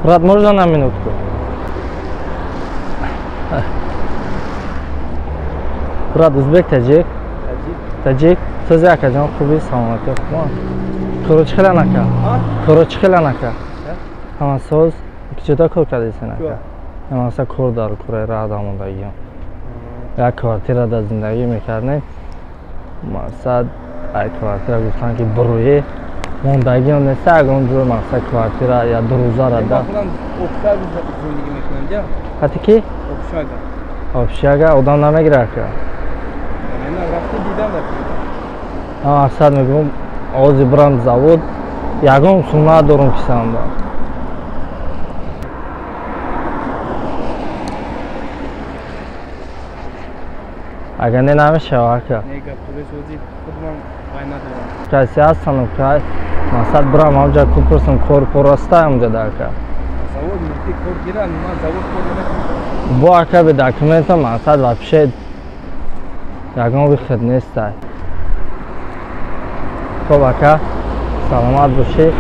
Брат, можно на минутку? Брат, узбек, таҷик? Таҷик. Сӯзи акаҷон, хуби, саломатӣ? Коро чӣ хела нака? Коро чӣ хела нака? Ҳама соз. Киҷода кор кардесен, ака? Маса кор дар кураи раҳ дамондагиам. Як квартира дар зиндагӣ мекардем. Мақсад, ай квартира гуфтан, ки буруе мондагиам неста, ягон ҷой, мақсад, квартира я дурӯзара да. Хати ки? Общага одам намегира, ака. Мақсад, мегӯм, ози бирам завод, ягон сум надорум кисамда. Агар не, намешава, ака. Касе ҳастану кай, мақсад, бирам ҳамҷа купурсам, кор пораста ҳамҷа да, ака. Бо, ака, бе документа, мақсад, вообще ягон выход нестай. Хоб, ака, саломат бошӣ.